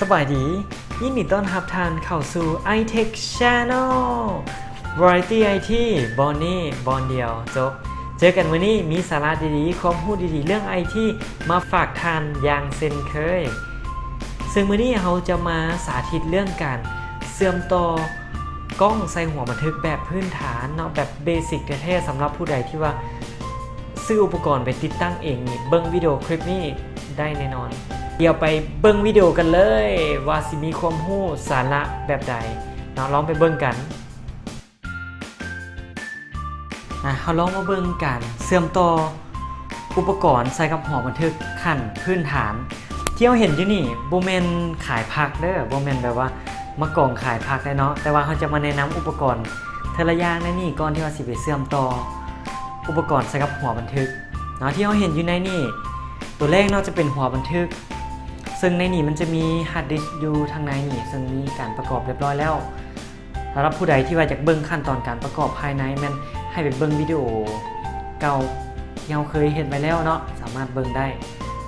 ສະບາຍດີ, ຍິນດີຕ້ອນຮັບທ່ານເຂົ້າສູ່ iTech Channel Variety ໄອທີ ບ່ອນນີ້ບ່ອນດຽວຈົບ. ເຈີກັນມື້ນີ້ມີສາລະດີໆ, ຄວາມຮູ້ດີໆເລື່ອງໄອທີມາຝາກທ່ານຢ່າງເຊັ່ນເຄີຍ. ເຊິ່ງມື້ນີ້ເຮົາຈະມາສາທິດເລື່ອງການເຊື່ອມຕໍ່ກ້ອງໃສ່ຫົວບັນທຶກແບບພື້ນຖານເນາະ, ແບບເບສິກແທ້ໆ ສຳລັບຜູ້ໃດທີ່ວ່າຊື້ອຸປະກອນໄປຕິດຕັ້ງເອງນີ້ ເບິ່ງວິດີໂອຄລິບນີ້ ໄດ້ແນ່ນອນ. ດຽວໄປເບິ່ງວິດີໂອກັນເລີຍ ວ່າຊິມີຄວາມຮູ້ສາລະແບບໃດເນາະ, ລອງໄປເບິ່ງກັນ. ອາ ເຮົາລອງມາເບິ່ງການເຊື່ອມຕໍ່ອຸປະກອນໃສ່ກັບຫົວບັນທຶກຂັ້ນພື້ນຖານ. ທີ່ເຮົາເຫັນຢູ່ນີ້ບໍ່ແມ່ນຂາຍຜັກເດີ, ບໍ່ແມ່ນແບບວ່າມາກອງຂາຍຜັກເດ້ເນາະ, ແຕ່ວ່າເຮົາຈະມາແນະນຳອຸປະກອນເທື່ອລະຢ່າງໃນນີ້ ກ່ອນທີ່ເຮົາຊິໄປເຊື່ອມຕໍ່ອຸປະກອນໃສ່ກັບຫົວບັນທຶກເນາະ. ທີ່ເຮົາເຫັນຢູ່ໃນນີ້ ຕົວແລກເນາະ ຈະເປັນຫົວບັນທຶກ, ເຊິ່ງໃນນີ້ມັນຈະມີຮາດດິສຢູ່ທາງໃນນີ້ ເຊິ່ງມີການປະກອບຮຽບຮ້ອຍແລ້ວ. ສຳລັບຜູ້ໃດທີ່ວ່າຢາກເບິ່ງຂັ້ນຕອນການປະກອບພາຍໃນ ແມ່ນໃຫ້ໄປເບິ່ງວິດີໂອເກົ່າທີ່ເຮົາເຄີຍເຮັດໄວ້ແລ້ວເນາະ, ສາມາດເບິ່ງໄດ້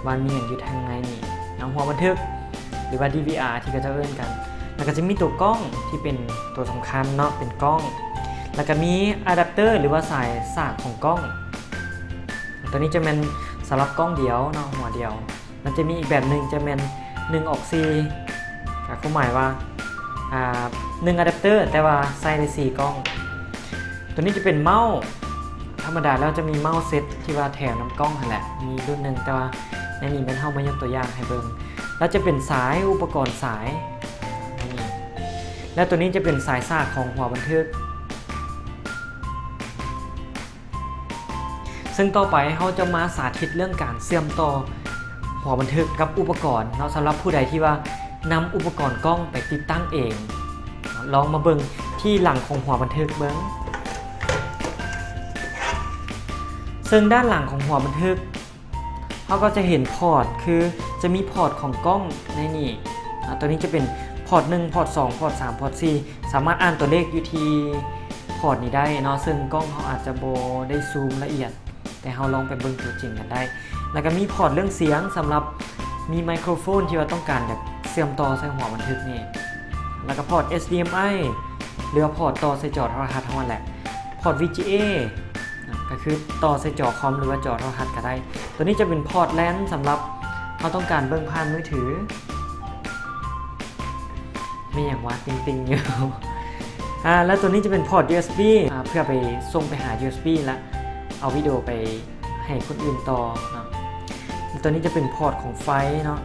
ວ່າມີຫຍັງຢູ່ທາງໃນນີ້ເນາະ, ຫົວບັນທຶກ ຫຼືວ່າ ດີວີອາ ທີ່ເຂົາເຈົ້າເອີ້ນກັນ. ແລ້ວກໍຈະມີຕົວກ້ອງທີ່ເປັນຕົວສຳຄັນເນາະ, ເປັນກ້ອງ. ແລ້ວກໍມີອາດັບເຕີ ຫຼືວ່າສາຍສາກຂອງກ້ອງ. ຕົວນີ້ຈະແມ່ນສຳລັບກ້ອງດຽວເນາະ, ຫົວດຽວ. ມັນຈະມີອີກແບບໜຶ່ງ ຈະແມ່ນໜຶ່ງອອກສີ່ ກໍຄວາມໝາຍວ່າ ອາ ໜຶ່ງອາດັບເຕີ ແຕ່ວ່າໃສ່ໄດ້ສີ່ກ້ອງ. ຕົວນີ້ຈະເປັນເມົ້າ. ທຳມະດາແລ້ວຈະມີເມົ້າເຊັດທີ່ວ່າແຖມນຳກ້ອງຫັ້ນແຫຼະ, ມີລຸ້ນໜຶ່ງ, ແຕ່ວ່າໃນນີ້ແມ່ນເຮົາມາຍົກຕົວຢ່າງໃຫ້ເບິ່ງ. ແລ້ວຈະເປັນສາຍ, ອຸປະກອນສາຍ ໃນນີ້. ແລ້ວຕົວນີ້ຈະເປັນສາຍສາກຂອງຫົວບັນທຶກ. ເຊິ່ງຕໍ່ໄປເຮົາຈະມາສາທິດເລື່ອງການເຊື່ອມຕໍ່ຫົວບັນທຶກກັບອຸປະກອນເນາະ, ສຳລັບຜູ້ໃດທີ່ວ່ານຳອຸປະກອນກ້ອງໄປຕິດຕັ້ງເອງ. ລອງມາເບິ່ງທີ່ຫຼັງຂອງຫົວບັນທຶກເບິ່ງ. ເຊິ່ງດ້ານຫຼັງຂອງຫົວບັນທຶກ ເຮົາກໍຈະເຫັນພອດ ຄືຈະມີພອດຂອງກ້ອງໃນນີ້. ອາ ຕົວນີ້ຈະເປັນພອດໜຶ່ງ, ພອດສອງ, ພອດສາມ, ພອດສີ່. ສາມາດອ່ານຕົວເລກຢູ່ທີ່ພອດນີ້ໄດ້ເນາະ, ເຊິ່ງກ້ອງເຮົາອາດຈະບໍ່ໄດ້ຊູມລະອຽດ, ແຕ່ເຮົາລອງໄປເບິ່ງຕົວຈິງກັນໄດ້. ແລ້ວກໍມີພອດເລື່ອງສຽງ ສຳລັບມີໄມໂຄຣໂຟນທີ່ວ່າຕ້ອງການຢາກເຊື່ອມຕໍ່ໃສ່ຫົວບັນທຶກນີ້. ແລ້ວກໍພອດ ເອັດດີເອັມໄອ ຫຼືວ່າພອດຕໍ່ໃສ່ຈໍໂທລະທັດເຮົາຫັ້ນແຫຼະ. ພອດ ວີຈີເອ ກໍຄືຕໍ່ໃສ່ຈໍຄອມ ຫຼືວ່າຈໍໂທລະທັດກໍໄດ້. ຕົວນີ້ຈະເປັນພອດແລນ ສຳລັບເຮົາຕ້ອງການເບິ່ງຜ່ານມືຖື. ມີຫຍັງວະ ຕິ່ງໆຢູ່. ອາ ແລ້ວຕົວນີ້ຈະເປັນພອດ ຢູເອັສບີ ອາ ເພື່ອໄປສົ່ງໄປຫາ ຢູເອັສບີ ແລ້ວເອົາວິດີໂອໄປໃຫ້ຄົນອື່ນຕໍ່ເນາະ. ຕົວນີ້ຈະເປັນພອດຂອງໄຟເນາະ.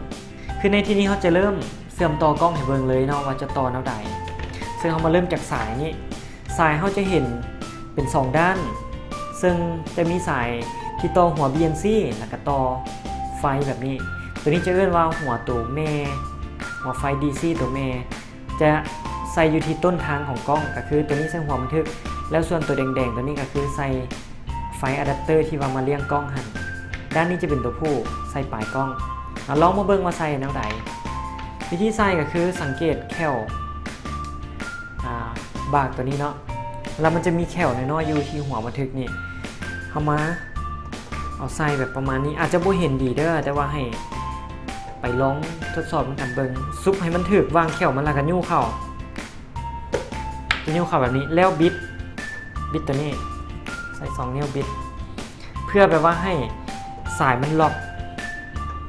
ຄືໃນທີ່ນີ້ເຮົາຈະເລີ່ມເຊື່ອມຕໍ່ກ້ອງໃຫ້ເບິ່ງເລີຍເນາະ ວ່າຈະຕໍ່ແນວໃດ. ເຊິ່ງເຮົາມາເລີ່ມຈາກສາຍນີ້. ສາຍເຮົາຈະເຫັນເປັນສອງດ້ານ, ເຊິ່ງຈະມີສາຍທີ່ຕໍ່ຫົວ ບີເອັນຊີ ແລ້ວກໍຕໍ່ໄຟແບບນີ້. ຕົວນີ້ຈະເອີ້ນວ່າຫົວໂຕແມ່, ຫົວໄຟ ດີຊີ ໂຕແມ່ ຈະໃສ່ຢູ່ທີ່ຕົ້ນທາງຂອງກ້ອງ, ກໍຄືຕົວນີ້ໃສ່ຫົວບັນທຶກ, ແລ້ວສ່ວນຕົວແດງໆຕົວນີ້ກໍຄືໃສ່ໄຟອາດັບເຕີທີ່ວ່າມາລ້ຽງກ້ອງຫັ້ນ. ດ້ານນີ້ຈະເປັນຕົວຜູ້ໃສ່ປາຍກ້ອງ. ເຮົາລອງມາເບິ່ງວ່າໃສ່ແນວໃດ. ວິທີໃສ່ກໍຄືສັງເກດແຂ້ວ ອາ ບາກຕົວນີ້ເນາະ, ແລ້ວມັນຈະມີແຂ້ວນ້ອຍໆຢູ່ທີ່ຫົວບັນທຶກນີ້. ເຮົາມາເອົາໃສ່ແບບປະມານນີ້, ອາດຈະບໍ່ເຫັນດີເດີ, ແຕ່ວ່າໃຫ້ໄປລອງທົດສອບນຳກັນເບິ່ງ. ຊຸບໃຫ້ມັນຖືກຫວ່າງແຂ້ວມັນ ແລ້ວກໍຍູ້ເຂົ້າ, ຍູ້ເຂົ້າແບບນີ້ ແລ້ວບິດ, ບິດຕົວນີ້, ໃສ່ສອງນິ້ວບິດ. ເພື່ອແບບວ່າໃຫ້ສາຍມັນລັອກ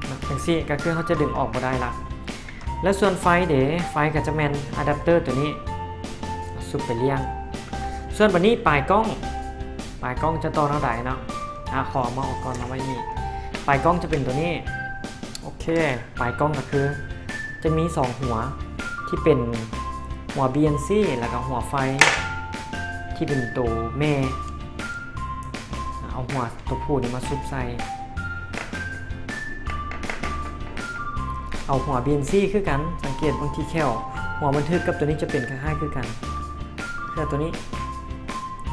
ເນາະ ຈັ່ງຊີ້ກໍຄືເຮົາຈະດຶງອອກບໍ່ໄດ້ລະ. ແລ້ວສ່ວນໄຟເດ? ໄຟກໍຈະແມ່ນອາດັບເຕີຕົວນີ້ ຊຸບໄປລ້ຽງ. ສ່ວນບັດນີ້ປາຍກ້ອງ, ປາຍກ້ອງຈະຕໍ່ແນວໃດເນາະ? ອາ ຂໍເອົາມາອອກກ່ອນ, ເອົາໄວ້ນີ້. ປາຍກ້ອງຈະເປັນຕົວນີ້. ໂອເຄ, ປາຍກ້ອງກໍຄືຈະມີສອງຫົວ ທີ່ເປັນຫົວ ບີເອັນຊີ ແລ້ວກໍຫົວໄຟທີ່ເປັນໂຕແມ່. ເອົາຫົວໂຕຜູ້ນີ້ມາຊຸບໃສ່. ເອົາຫົວ ບີເອັນຊີ ຄືກັນ, ສັງເກດເບິ່ງທີ່ແຂ້ວ, ຫົວບັນທຶກກັບຕົວນີ້ຈະເປັນຄ້າຍໆຄືກັນ. ເພື່ອຕົວນີ້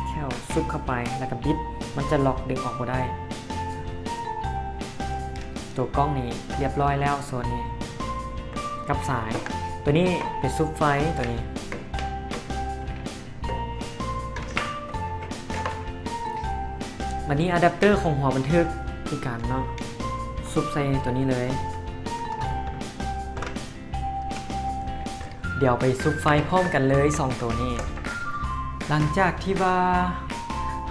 ແຂ້ວຊຸບເຂົ້າໄປ ແລ້ວກໍບິດ, ມັນຈະລັອກ ດຶງອອກບໍ່ໄດ້. ຕົວກ້ອງນີ້ລຽບຮ້ອຍແລ້ວ ໂຊນນີ້ ກັບສາຍ. ຕົວນີ້ໄປຊຸບໄຟຕົວນີ້. ບັດນີ້ອາດັບເຕີຂອງຫົວບັນທຶກຄືກັນເນາະ, ຊຸບໃສ່ຕົວນີ້ເລີຍ. ດຽວໄປສຸບໄຟພ້ອມກັນເລີຍສອງໂຕນີ້. ຫຼັງຈາກທີ່ວ່າ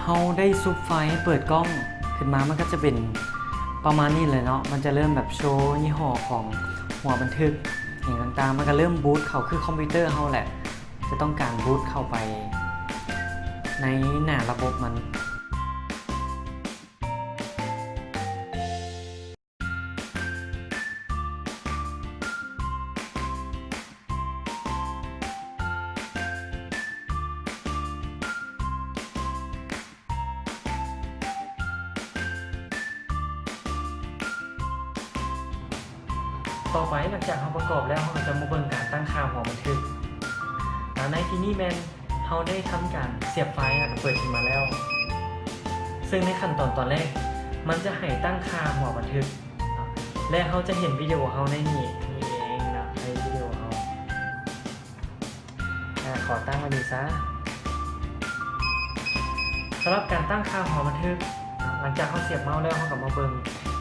ເຮົາໄດ້ສຸບໄຟ ເປີດກ້ອງຂຶ້ນມາ ມັນກໍຈະເປັນປະມານນີ້ເລີຍເນາະ. ມັນຈະເລີ່ມແບບໂຊຍີ່ຫໍ້ຂອງຫົວບັນທຶກຫຍັງຕ່າງໆ ມັນກໍເລີ່ມບູດເຂົ້າ ຄືຄອມພິວເຕີເຮົາແຫຼະ ຈະຕ້ອງການບູດເຂົ້າໄປໃນໜ້າລະບົບມັນ. ຕໍ່ໄປ ຫຼັງຈາກເຮົາປະກອບແລ້ວ ເຮົາກໍຈະມາເບິ່ງການຕັ້ງຄ່າຫົວບັນທຶກ. ອາ ໃນທີ່ນີ້ແມ່ນ ເຮົາໄດ້ທຳການສຽບໄຟ ແລ້ວກໍເປີດຂຶ້ນມາແລ້ວ. ເຊິ່ງໃນຂັ້ນຕອນຕອນແລກ ມັນຈະໃຫ້ຕັ້ງຄ່າຫົວບັນທຶກ ແລະ ເຮົາຈະເຫັນວິດີໂອເຮົາໃນນີ້ ນີ້ເອງເນາະ ໃນວິດີໂອເຮົາ. ອາ ຂໍຕັ້ງໄວ້ນີ້ຊະ. ສຳລັບການຕັ້ງຄ່າຫົວບັນທຶກ ຫຼັງຈາກເຮົາສຽບເມົາສ໌ແລ້ວ ເຮົາກໍມາເບິ່ງ.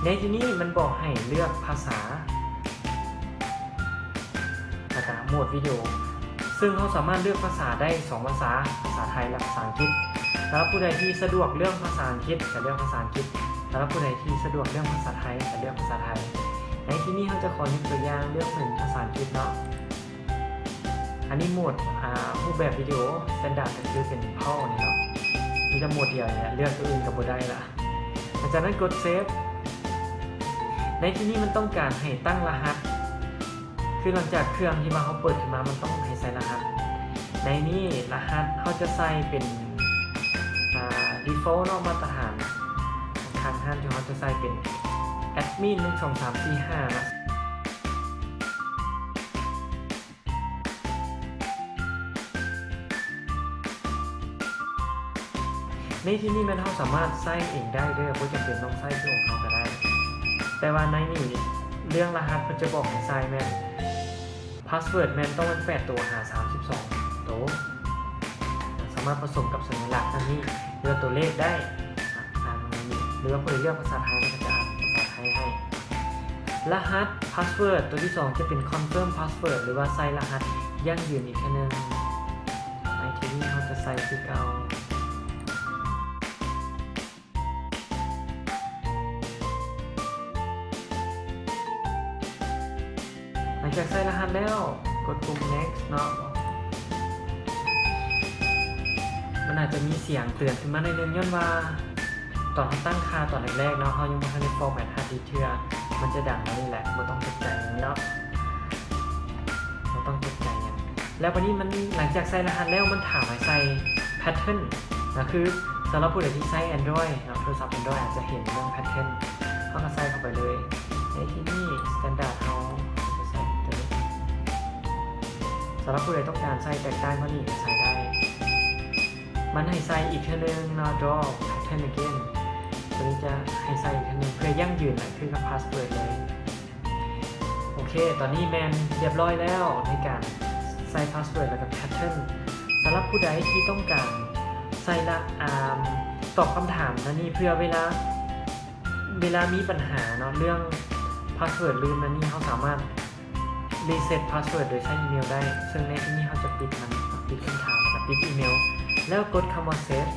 ໃນທີ່ນີ້ມັນບອກໃຫ້ເລືອກພາສາ ແລ້ວກະໂໝດວິດີໂອ ເຊິ່ງເຮົາສາມາດເລືອກພາສາໄດ້ສອງພາສາ ພາສາໄທ ແລະ ພາສາອັງກິດ. ສຳລັບຜູ້ໃດທີ່ສະດວກເລື່ອງພາສາອັງກິດ ກະເລືອກພາສາອັງກິດ, ສຳລັບຜູ້ໃດທີ່ສະດວກເລື່ອງພາສາໄທ ກະເລືອກພາສາໄທ. ໃນທີ່ນີ້ເຮົາຈະຂໍຍົກຕົວຢ່າງເລືອກເປັນພາສາອັງກິດເນາະ. ອັນນີ້ໂໝດ ອາ ຮູບແບບວິດີໂອສະແຕນດາດ ກໍຄືເປັນເພົານີ້ເນາະ ມີແຕ່ໂໝດດຽວນີ້ແຫຼະ ເລືອກຕົວອື່ນກໍບໍ່ໄດ້ລະ. ຫຼັງຈາກນັ້ນກົດເຊບ. ໃນທີ່ນີ້ມັນຕ້ອງການໃຫ້ຕັ້ງລະຫັດ ຄືຫຼັງຈາກເຄື່ອງທີ່ວ່າເຮົາເປີດຂຶ້ນມາ ມັນຕ້ອງໃຫ້ໃສ່ລະຫັດ. ໃນນີ້ລະຫັດເຮົາຈະໃສ່ເປັນ ອາ ດີຟອລເນາະ ມາດຕະຖານທາງຮ້ານ ທີ່ເຮົາຈະໃສ່ເປັນແອັດມິນ ໜຶ່ງ ສອງ ສາມ ສີ່ ຫ້າ ເນາະ. ໃນທີ່ນີ້ແມ່ນເຮົາສາມາດໃຊ້ເອງໄດ້ເດີ້ ບໍ່ຈຳເປັນຕ້ອງໃຊ້ຊື່ຂອງເຮົາກໍໄດ້. ແຕ່ວ່າໃນນີ້ເລື່ອງລະຫັດເພິ່ນຈະບອກໃຫ້ໃສ່ແມ່ນ ພາສເວີດແມ່ນຕ້ອງແມ່ນແປດໂຕຫາສາມສິບສອງໂຕ. ສາມາດປະສົມກັບສັນຍາລັກທາງນີ້ ຫຼືວ່າຕົວເລກໄດ້ ອ່ານໃນນີ້ ຫຼືວ່າຜູ້ໃດເລືອກພາສາໄທ ມັນກໍຈະອ່ານພາສາໄທໃຫ້. ລະຫັດພາສເວີດຕົວທີສອງ ຈະເປັນຄອນເຟີມພາສເວີດ ຫຼືວ່າໃສ່ລະຫັດຢັ້ງຢືນອີກເທື່ອໜຶ່ງ. ໃນທີ່ນີ້ເຮົາຈະໃສ່ຄືເກົ່າ. ຫຼັງຈາກໃສ່ລະຫັດແລ້ວ ກົດປຸ່ມເນັກເນາະ. ມັນອາດຈະມີສຽງເຕືອນຂຶ້ນມາໜ້ອຍໜຶ່ງ ຍ້ອນວ່າຕອນເຮົາຕັ້ງຄ່າຕອນແລກໆເນາະ ເຮົາຍັງບໍ່ທັນໄດ້ຟໍແມັດຮາດດິສເທື່ອ ມັນຈະດັງມານີ້ແຫຼະ ບໍ່ຕ້ອງຕົກໃຈຫຍັງເນາະ ບໍ່ຕ້ອງຕົກໃຈຫຍັງ. ແລ້ວບາດນີ້ມັນ ຫຼັງຈາກໃສ່ລະຫັດແລ້ວ ມັນຖາມໃຫ້ໃສ່ແພັດເທີນ ກໍຄືສຳລັບຜູ້ໃດທີ່ໃຊ້ແອນດຣອຍເນາະ ໂທລະສັບແອນດຣອຍອາດຈະເຫັນເລື່ອງແພັດເທີນ ເຮົາກໍໃສ່ເຂົ້າໄປເລີຍ. ໃນທີ່ນີ້ສະແຕນດາດເຮົາກໍໃສ່ຕົວນີ້ ສຳລັບຜູ້ໃດຕ້ອງການໃສ່ແຕກຕ່າງກວ່ານີ້ກໍໃສ່ໄດ້. ມັນໃຫ້ໃສ່ອີກເທື່ອໜຶ່ງເນາະ ດຣໍແພັດເທີນອະເກນ ຕົວນີ້ຈະໃຫ້ໃສ່ອີກເທື່ອໜຶ່ງ ເພື່ອຢັ້ງຢືນ ຄືກັບພາສເວີດເລີຍ. ໂອເຄ ຕອນນີ້ແມ່ນຮຽບຮ້ອຍແລ້ວໃນການໃສ່ພາສເວີດ ແລ້ວກໍແພັດເທີນ. ສຳລັບຜູ້ໃດທີ່ຕ້ອງການໃສ່ລະ ອາ ຕອບຄຳຖາມອັນນີ້ ເພື່ອເວລາ ເວລາມີບັນຫາເນາະ ເລື່ອງພາສເວີດລືມນັ້ນນີ້ ເຮົາສາມາດຣີເຊັດພາສເວີດໂດຍໃຊ້ອີເມວໄດ້ ເຊິ່ງໃນທີ່ນີ້ເຮົາຈະປິດມັນ ປິດຄຳຖາມ ແລ້ວກໍປິດອີເມວ ແລ້ວກົດຄຳວ່າເຊບ.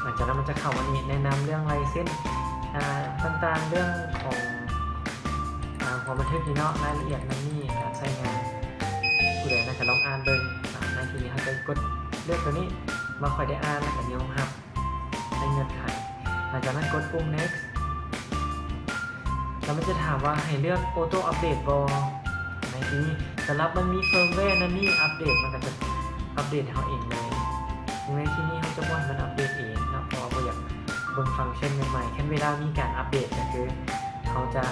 ຫຼັງຈາກນັ້ນມັນຈະເຂົ້າມານີ້ ແນະນຳເລື່ອງໄລເຊັນ ອາ ຕ່າງໆ ເລື່ອງຂອງ ອາ ຫົວບັນທຶກນີ້ເນາະ ລາຍລະອຽດນັ້ນນີ້ ການໃຊ້ງານ ຜູ້ໃດນັ້ນກໍລອງອ່ານເບິ່ງ. ອາ ໃນທີ່ນີ້ເຮົາຈະກົດເລືອກຕົວນີ້ ວ່າຂ້ອຍໄດ້ອ່ານ ແລ້ວກໍຍອມຮັບ ໃນເງື່ອນໄຂ. ຫຼັງຈາກນັ້ນກົດປຸ່ມເນັກ ແລ້ວມັນຈະຖາມວ່າໃຫ້ເລືອກໂອໂຕ້ອັບເດດບໍ່. ໃນທີ່ນີ້ ສຳລັບມັນມີເຟີມແວນັ້ນນີ້ອັບເດດ ມັນກໍຈະອັບເດດໃຫ້ເຮົາເອງເລີຍ. ໃນທີ່ນີ້ເຮົາຈະບໍ່ໃຫ້ມັນອັບເດດເອງເນາະ ເພາະວ່າບໍ່ຢາກເບິ່ງຟັງຊັນໃໝ່ໆ ຄັນເວລາມີການອັບເດດກໍຄືເຮົາຈະ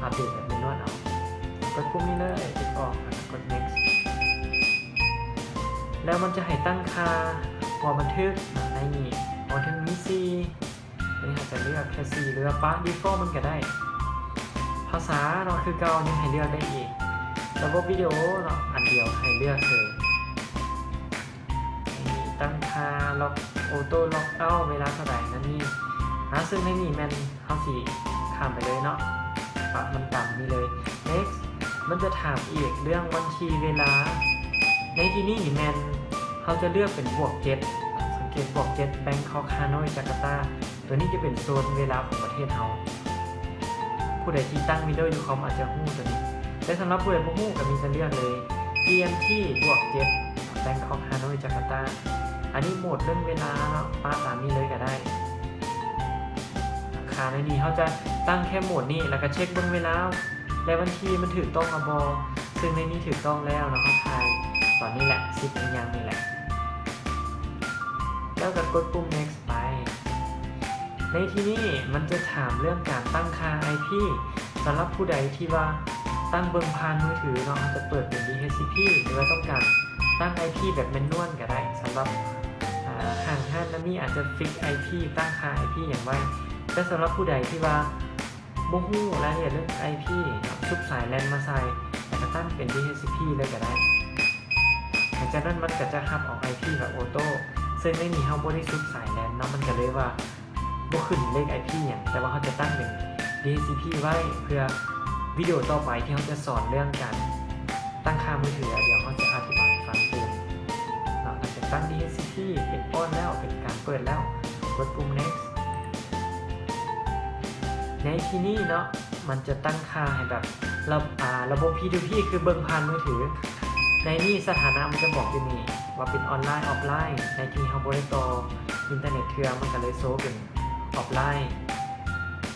ອັບເດດແບບແມນນວນເອົາ. ກົດປຸ່ມນີ້ເລີຍ ປິດອອກ ແລ້ວກໍກົດເນັກ ແລ້ວມັນຈະໃຫ້ຕັ້ງຄ່າຫົວບັນທຶກ ໃນນີ້ ຫົວບັນທຶກມີສີ່ ຕົວນີ້ເຮົາຈະເລືອກແຄ່ສີ່ ຫຼືວ່າປະດີຟອລມັນກໍໄດ້. ພາສາເນາະ ຄືເກົ່າ ຍັງໃຫ້ເລືອກໄດ້ອີກ. ລະບົບວິດີໂອເນາະ ອັນດຽວໃຫ້ເລືອກເລີຍ. ໃຫ້ຕັ້ງຄ່າລັອກ ໂອໂຕ້ລັອກເອົາເວລາເທົ່າໃດນັ້ນນີ້. ອາ ເຊິ່ງໃນນີ້ແມ່ນເຮົາຊິຂ້າມໄປເລີຍເນາະ ປະມັນຕາມນີ້ເລີຍ. ເນັກ ມັນ ຈະຖາມອີກເລື່ອງວັນທີເວລາ. ໃນທີ່ນີ້ນີ້ແມ່ນເຮົາຈະເລືອກເປັນບວກເຈັດ ສັງເກດບວກເຈັດ Bangkok Hanoi Jakarta ຕົວນີ້ຈະເປັນໂຊນເວລາຂອງປະເທດເຮົາ. ຜູ້ໃດທີ່ຕັ້ງ Windows ຢູ່ຄອມອາດຈະຮູ້ຕົວນີ້ ແຕ່ສຳລັບຜູ້ໃດບໍ່ຮູ້ກໍມີແຕ່ເລືອກເລີຍ GMT ບວກເຈັດ Bangkok Hanoi Jakarta. ອັນນີ້ໂໝດເລື່ອງເວລາເນາະ ປະຕາມນີ້ເລີຍກໍໄດ້. ຄ່າໃນນີ້ເຮົາຈະຕັ້ງແຄ່ໂໝດນີ້ ແລ້ວກໍເຊັກເບິ່ງເວລາ ແລະ ວັນທີມັນຖືກຕ້ອງຫຼືບໍ່ ຊຶ່ງໃນນີ້ຖືກຕ້ອງແລ້ວເນາະ. ເຮົາຖ່າຍຕອນນີ້ແຫຼະ ສິບໂມງຢ່າງນີ້ແຫຼະ ແລ້ວກໍກົດປຸ່ມ Next ໄປ. ໃນທີ່ນີ້ມັນຈະຖາມເລື່ອງການຕັ້ງຄ່າ IP. ສຳລັບຜູ້ໃດທີ່ວ່າຕັ້ງເບິ່ງຜ່ານມືຖືເນາະ ເຮົາຈະເປີດເປັນ DHCP ຫຼືວ່າຕ້ອງການຕັ້ງ IP ແບບ manual ກໍໄດ້. ສຳລັບ ອາ ຫ້າງຮ້ານນັ້ນນີ້ອາດຈະ fix IP ຕັ້ງຄ່າ IP ຫຍັງໄວ້ ແຕ່ສຳລັບຜູ້ໃດທີ່ວ່າ ບໍ່ຮູ້ລາຍລະອຽດເລື່ອງ IP ເນາະ ຊຸບສາຍ LAN ມາໃສ່ ແລ້ວກໍຕັ້ງເປັນ DHCP ເລີຍກໍໄດ້. ຫຼັງຈາກນັ້ນມັນກໍຈະຮັບເອົາ IP ແບບ auto ເຊິ່ງໃນນີ້ເຮົາບໍ່ໄດ້ຊຸບສາຍ LAN ເນາະ ມັນກໍເລີຍວ່າບໍ່ຂຶ້ນເລກ IP ຫຍັງ ແຕ່ວ່າເຮົາຈະຕັ້ງເປັນ DHCP ໄວ້ ເພື່ອວິດີໂອຕໍ່ໄປທີ່ເຮົາຈະສອນເລື່ອງການຕັ້ງຄ່າມືຖື ແລ້ວດຽວເຮົາຈະອະທິບາຍໃຫ້ຟັງຕື່ມເນາະ. ຫຼັງຈາກຕັ້ງ DHCP ເປັນ on ແລ້ວ ເປັນການເປີດແລ້ວ ກົດປຸ່ມ Next. ໃນທີ່ນີ້ເນາະ ມັນຈະຕັ້ງຄ່າໃຫ້ແບບ ລະ ອາ ລະບົບ P two P ຄືເບິ່ງຜ່ານມືຖື. ໃນນີ້ສະຖານະມັນຈະບອກຢູ່ນີ້ວ່າເປັນອອນລາຍ ອອຟລາຍ ໃນທີ່ເຮົາບໍ່ໄດ້ຕໍ່ອິນເຕີເນັດເທື່ອ ມັນກໍເລີຍໂຊເປັນອອຟລາຍ.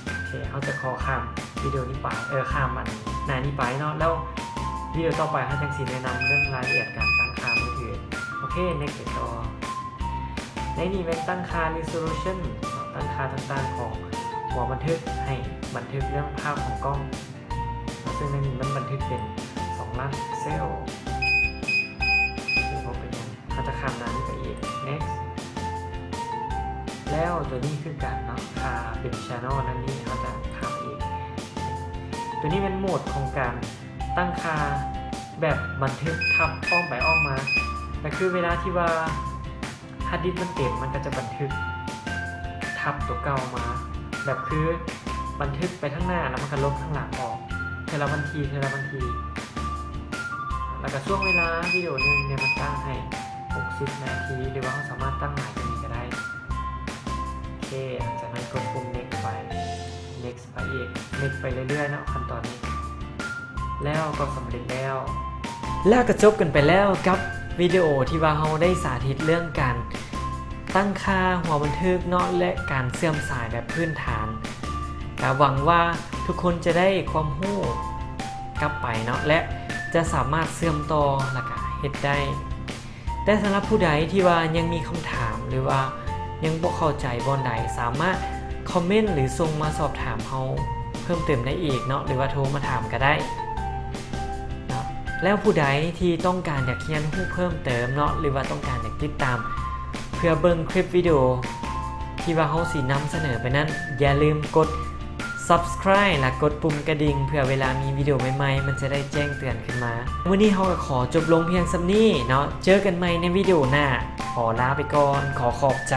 ໂອເຄ ເຮົາຈະຂໍຂ້າມວິດີໂອນີ້ໄປ ເອີ ຂ້າມອັນໜ້ານີ້ໄປເນາະ ແລ້ວວິດີໂອຕໍ່ໄປເຮົາຈັ່ງຊິແນະນຳເລື່ອງລາຍລະອຽດການຕັ້ງຄ່າມືຖື. ໂອເຄ Next ໄປຕໍ່. ໃນນີ້ແມ່ນຕັ້ງຄ່າ resolution ເນາະ ຕັ້ງຄ່າຕ່າງໆຂອງຫົວບັນທຶກ ໃຫ້ບັນທຶກເລື່ອງພາບຂອງກ້ອງ ເນາະ ເຊິ່ງໃນນີ້ມັນບັນທຶກເປັນສອງລ້ານພິກເຊວ. ໂອເຄ ບໍ່ເປັນຫຍັງ ເຮົາຈະຂ້າມໜ້ານີ້ໄປອີກ Next. ແລ້ວຕົວນີ້ຄືກັນເນາະ ຖ້າເປັນ channel ນັ້ນນີ້ ເຮົາຈະຂ້າມອີກ. ຕົວນີ້ແມ່ນໂໝດຂອງການຕັ້ງຄ່າແບບບັນທຶກທັບອ້ອມໄປອ້ອມມາ ກໍຄືເວລາທີ່ວ່າ hard disk ມັນເຕັມ ມັນກໍຈະບັນທຶກທັບຕົວເກົ່າມາ ແບບຄືບັນທຶກໄປທາງໜ້າ ແລ້ວມັນກໍລົບທາງຫຼັງອອກ ເທື່ອລະວັນທີ ເທື່ອລະວັນທີ. ແລ້ວກໍຊ່ວງເວລາວິດີໂອໜຶ່ງເນຍ ມັນຕັ້ງໃຫ້ຫົກສິບນາທີ ຫຼືວ່າເຮົາສາມາດຕັ້ງຫຼາຍກວ່ານີ້ກໍໄດ້. ໂອເຄ ຫຼັງຈາກນັ້ນກົດປຸ່ມ Next ໄປ Next ໄປອີກ Next ໄປເລື້ອຍໆເນາະ ຂັ້ນຕອນນີ້ ແລ້ວກໍສຳເລັດແລ້ວ. ແລ້ວກໍຈົບກັນໄປແລ້ວກັບວິດີໂອທີ່ວ່າເຮົາໄດ້ສາທິດເລື່ອງການຕັ້ງຄ່າຫົວບັນທຶກເນາະ ແລະ ການເຊື່ອມສາຍແບບພື້ນຖານ. ກໍຫວັງວ່າທຸກຄົນຈະໄດ້ຄວາມຮູ້ກັບໄປເນາະ ແລະ ຈະສາມາດເຊື່ອມຕໍ່ ແລ້ວກໍເຮັດໄດ້. ແຕ່ສຳລັບຜູ້ໃດທີ່ວ່າຍັງມີຄຳຖາມ ຫຼືວ່າຍັງບໍ່ເຂົ້າໃຈບ່ອນໃດ ສາມາດຄອມເມັນ ຫຼື ສົ່ງມາສອບຖາມເຮົາເພີ່ມເຕີມໄດ້ອີກເນາະ ຫຼືວ່າໂທມາຖາມກໍໄດ້ເນາະ. ແລ້ວຜູ້ໃດທີ່ຕ້ອງການຢາກຮຽນຮູ້ເພີ່ມເຕີມເນາະ ຫຼືວ່າຕ້ອງການຢາກຕິດຕາມ ເພື່ອເບິ່ງຄລິບວິດີໂອທີ່ວ່າເຮົາຊິນຳສະເໜີໄປນັ້ນ ຢ່າລືມກົດ subscribe ແລະ ກົດປຸ່ມກະດິ່ງ ເພື່ອເວລາມີວິດີໂອໃໝ່ໆ ມັນຈະໄດ້ແຈ້ງເຕືອນຂຶ້ນມາ. ມື້ນີ້ເຮົາກໍຂໍຈົບລົງພຽງສ່ຳນີ້ເນາະ. ເຈີກັນໃໝ່ໃນວິດີໂອໜ້າ. ຂໍລາໄປກ່ອນ. ຂໍຂອບໃຈ.